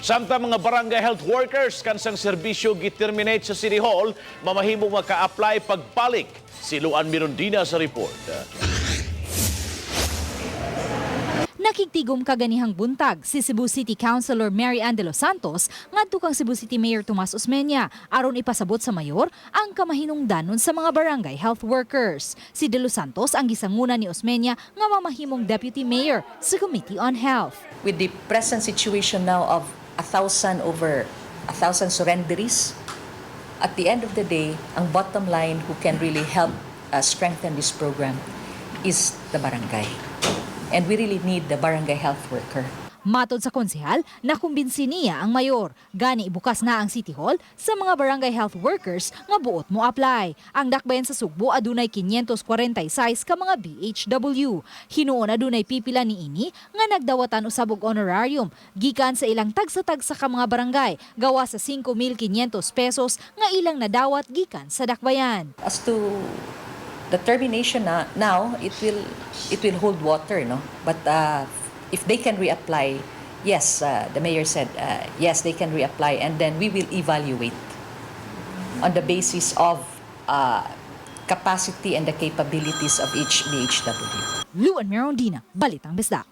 Samtang mga barangay health workers kansang serbisyo giterminate sa City Hall, mamahimong maka-apply pagbalik. Si Luan Mirondina sa report. Nakigtigom kaganihang buntag si Cebu City Councilor Mary Ann de los Santos ngadto kang Cebu City Mayor Tomas Osmeña aron ipasabot sa mayor ang kamahinungdanon sa mga barangay health workers. Si de los Santos ang gisanguna ni Osmeña nga mamahimong deputy mayor sa Committee on Health. With the present situation now of 1,000, over 1,000 surrenderies, at the end of the day, ang bottom line who can really help strengthen this program is the barangay. And we really need the barangay health worker. Matod sa konsehal, nakumbinsi niya ang mayor. Gani bukas na ang City Hall sa mga barangay health workers nga buot mo apply. Ang dakbayan sa Sugbo adunay 546 ka mga BHW. Hinuon adunay pipila niini nga nagdawatan usab og honorarium gikan sa ilang tagsa-tagsa ka mga barangay gawa sa 5,500 pesos nga ilang nadawat gikan sa dakbayan. As to the termination na, now, it will hold water, no? But if they can reapply, yes, the mayor said, yes, they can reapply, and then we will evaluate on the basis of capacity and the capabilities of each BHW. Luan Mirondina, Balitang Bisdak.